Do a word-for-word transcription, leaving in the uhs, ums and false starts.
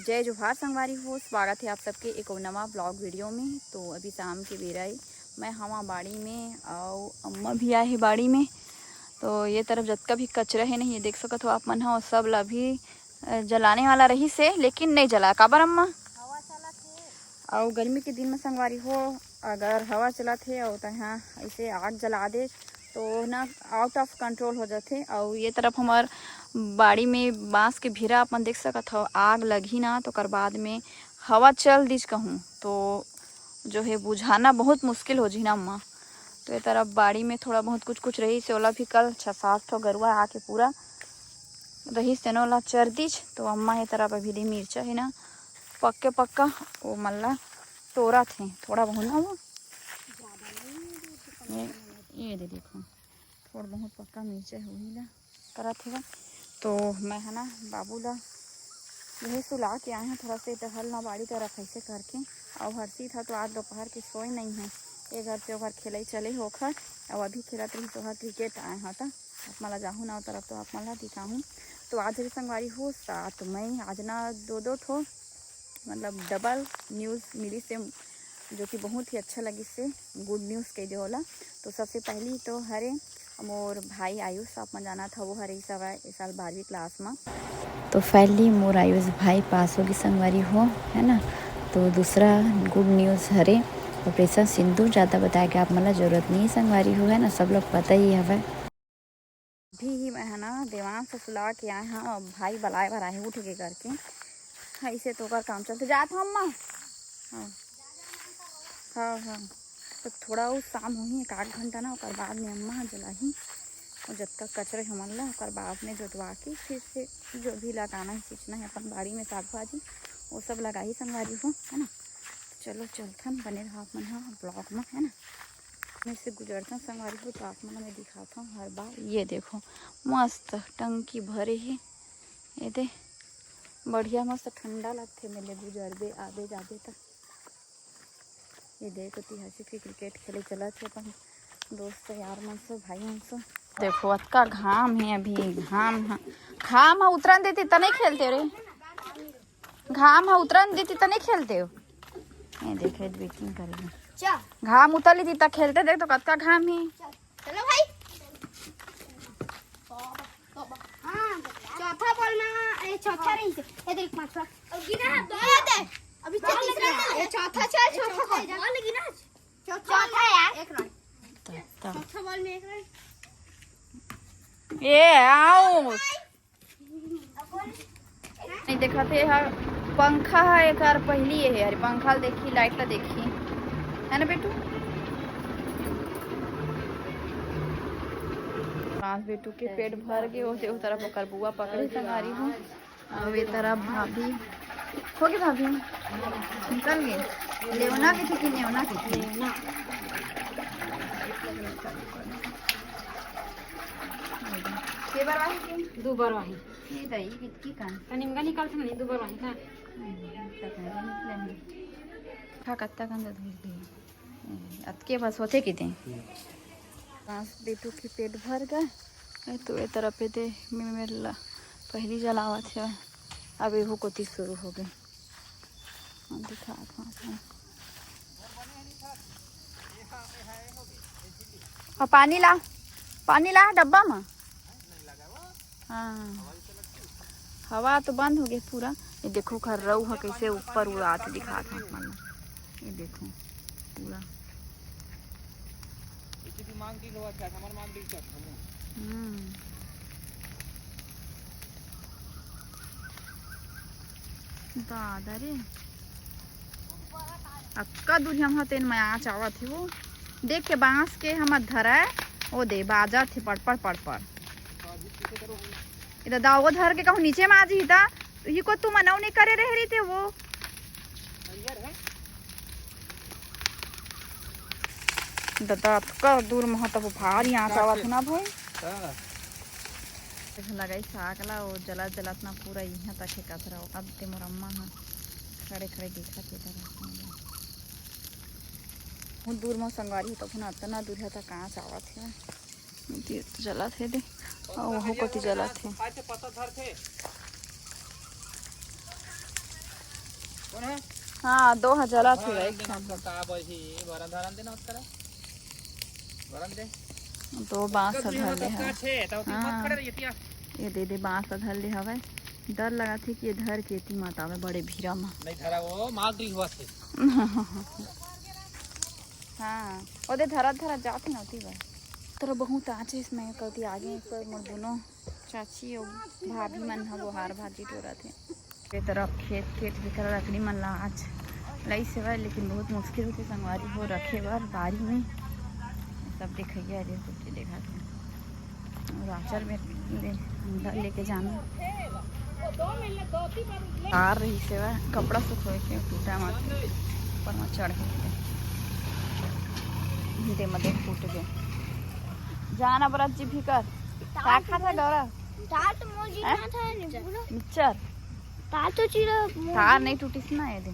जय जोहार संगवारी हो, स्वागत हे आप सबके एक अउ नवा ब्लॉग वीडियो में। तो अभी शाम के बेरा ए, मैं हवा बाड़ी में अउ अम्मा भी आए हे बाड़ी में। तो ये तरफ जतका भी कचरा हे नहीं, ये देख सकत हो आप मन ह, वो सब ला अभी अ, जलाने वाला रहिस हे, लेकिन नहीं जला। काबर अम्मा? अउ गर्मी के दिन में संगवारी हो, अगर हवा चलत हे अउ तहाँ ऐसे आग जला दे तो ना, आउट ऑफ कंट्रोल हो जाथे। अउ ये तरफ हमार बाड़ी में बांस के भिरा अपन देख सकत हो, आग लगही ना तो ओकर बाद में हवा चल दिस कहूँ तो जो है बुझाना बहुत मुश्किल हो जही ना अम्मा। तो ये तरफ बाड़ी में थोड़ा बहुत कुछ कुछ रहिस हे, ओला भी कल छः सात ठो गरुआ आके पूरा रहिस तेनो ला चर दिस। तो अम्मा ये तरफ अभी दे मिर्चा हे ना, पक्के पक्का वो मन ला टोरत हे, थोड़ा बहुत ना वो। ये, ये दे देखो, थोड़ा बहुत पक्का मिर्चा हे, वही ला करत हे। तो मैं ह ना बाबू ला यही सुला के आए हूँ, थोड़ा से टहल ना बाड़ी तरफ ऐसे करके। अउ हर्षित ह तो आज दोपहर के सोए नहीं है, ए घर से ओ घर खेलई चले हे ओखर। अउ अभी खेलत रहिस ओहा क्रिकेट, आए ह त आप मन ला जाहूँ ना ओ तरफ तो आप मन ला दिखाहूँ। तो आज रे संगवारी हो सात मई, आज ना दो दो ठो मतलब डबल न्यूज़ मिलिस हे, जो कि बहुत ही अच्छा लगिस हे, गुड न्यूज़ कह दे ओला। तो सबसे पहली तो हरे मोर भाई आयुष, आप मन जानत हव, वो हरे इस समय इस साल बारहवीं क्लास में। तो फाइनली मोर आयुष भाई पास होगी संगवारी हो, है ना। तो दूसरा गुड न्यूज़ हरे, ऑपरेशन सिंदूर ज़्यादा बताए के आप मन ला जरूरत नहीं है संगवारी हो, है ना, सब लोग पता ही हवय। अभी ही मैं ह ना देवांश से सुला के आए हव, अब भाई बलाए बर आए हे उठ के करके। हाँ, इसे तो ओकर काम चलते जात हव अम्मा। हाँ, हाँ, हाँ। तो थोड़ा अउ शाम होही, एक आध घंटा ना, ओकर बाद में अम्मा ह जलाही। और जतका कचरा हमन ला ओकर बाद में जोतवा के फिर से जो भी लगाना है, सींचना है अपन बाड़ी में साग भाजी, वो सब लगाही संगवारी हो, है ना। चलो चलथन, बने रहा आप मन ह ब्लॉग में, है ना। मैं से गुजरथन संगवारी हो तो आप मन ला मैं दिखात हूँ हर बार। ये देखो मस्त टंकी भरे हे, ये दे बढ़िया मस्त ठंडा लगथे, मेले गुजरबे आबे जाबे त। ये देखो ती हंसी के क्रिकेट खेले चलत हे अपन दोस्त यार मन से, भाई मन से। देखो अतका घाम हे अभी, घाम ह, घाम ह उतरन देती त नहीं खेलते रे। घाम ह उतरन देती त नहीं खेलते हो। ये देखे बेटिंग करेगी। चा। घाम उतर ली त खेलते, देख तो कतका घाम हे। चलो भाई। हाँ, चौथा बॉल में, ए, चौथा रही से। ये देख, पांचवा। अब गिना है, दो ये दे। अभी तो तीसरा है। ये चौथा चल, चौथा बॉल। बॉल गिना। चौथा यार। एक रन। चौथा बॉल में एक रन। ये आओ। नहीं देखा थे यार, पंखा है एक, और पहली ये है यार, पंखा देखी, लाइट ला देखी, है ना बेटू? आज बेटू के पेट भर गए, वो तरफ ओकर बुआ पकड़े संगारी हूँ, और ये तरफ भाभी हो गए, भाभी निकल गए, लेवना के थे कि नेवना के थे? के बार वाही के? दो बार वाही। ये दही कितकी कन? तनी मगा निकाल थे नहीं, दो बार वाही का। हम्म, तक नहीं निकले हैं। खा कत्ता कन दे धर दी। अतके बस होते कि दे। सांस बेटू की पेट भर गए। ए, तो ए तरफ पे दे, मैं मेरे ला पहली जलावत है। अब एहू कोती शुरू हो गए। हम दिखात हूँ आपको। और पानी ला, पानी ला डब्बा में। हाँ, हवा तो बंद हो गया पूरा। ये देखो खर्रऊ है कैसे ऊपर उड़ात दिखात है आप मन ला। ये देखो पूरा। हम्म। दादा रे, अतका दूर हम ह तेन मया चावत हे वो। देख के बांस के हम धरय, वो दे बाजत हे पड़पड़ पड़पड़। ए दादा, वो धर के कहूँ नीचे में आ जही ता, तो ये को तू मना नहीं करे रहे रही थे वो। दादा, अतका दूर में ह, तब भारी आँच आवत हे ना भाई। हाँ। देख लगाई साग ला, वो जलत जलत ना पूरा इहाँ तक हे कचरा। अब ते मोर अम्मा ह खड़े खड़े देखत हे तरह। बहुत दूर में संगवारी हो, तब ना अतना दूर हे तक आँच आवत हे। ये तो जलत हे दे, अउ वहू कोती जलत हे। खाए थे, पत्ता धर थे। हाँ, दो हजार ला थी भाई। का बही, बरन धरन दे ना ओतका। बरन दे। दो बांस धर ले है। हाँ। ये दे दे बांस धर ले हवे। डर लगा थे कि ये धर के एती मत आवे बड़े भीरा में। नहीं धरा वो, मार दी हुआ थे। हाँ, ओदे धरा धरा जात ही नती बा। तोरा बहुत आँच इसमें कती आगे एक मोर दोनों चाची अउ भाभी मन ह बोहार भाजी टोरत हे। ये तरफ खेत, खेत के करा लकड़ी मन ला आज लई सेवा, लेकिन बहुत मुश्किल होथे संगवारी हो रखे बर बारी में। सब देखइया रे, सब चीज देखा थे। और आचर में ले, अंदर लेके जाना। तार रही सेवा, कपड़ा सुखोए के टूटा मत, ऊपर में चढ़ के दे मत फूट के। जाना बरत जी भीतर। का खाता गौरव? तार तो मोर जी हैं? खाता है नहीं पूरा। मिक्सचर। तार तो चीरा मोर तार जी। नहीं टूटिस ना ये दे।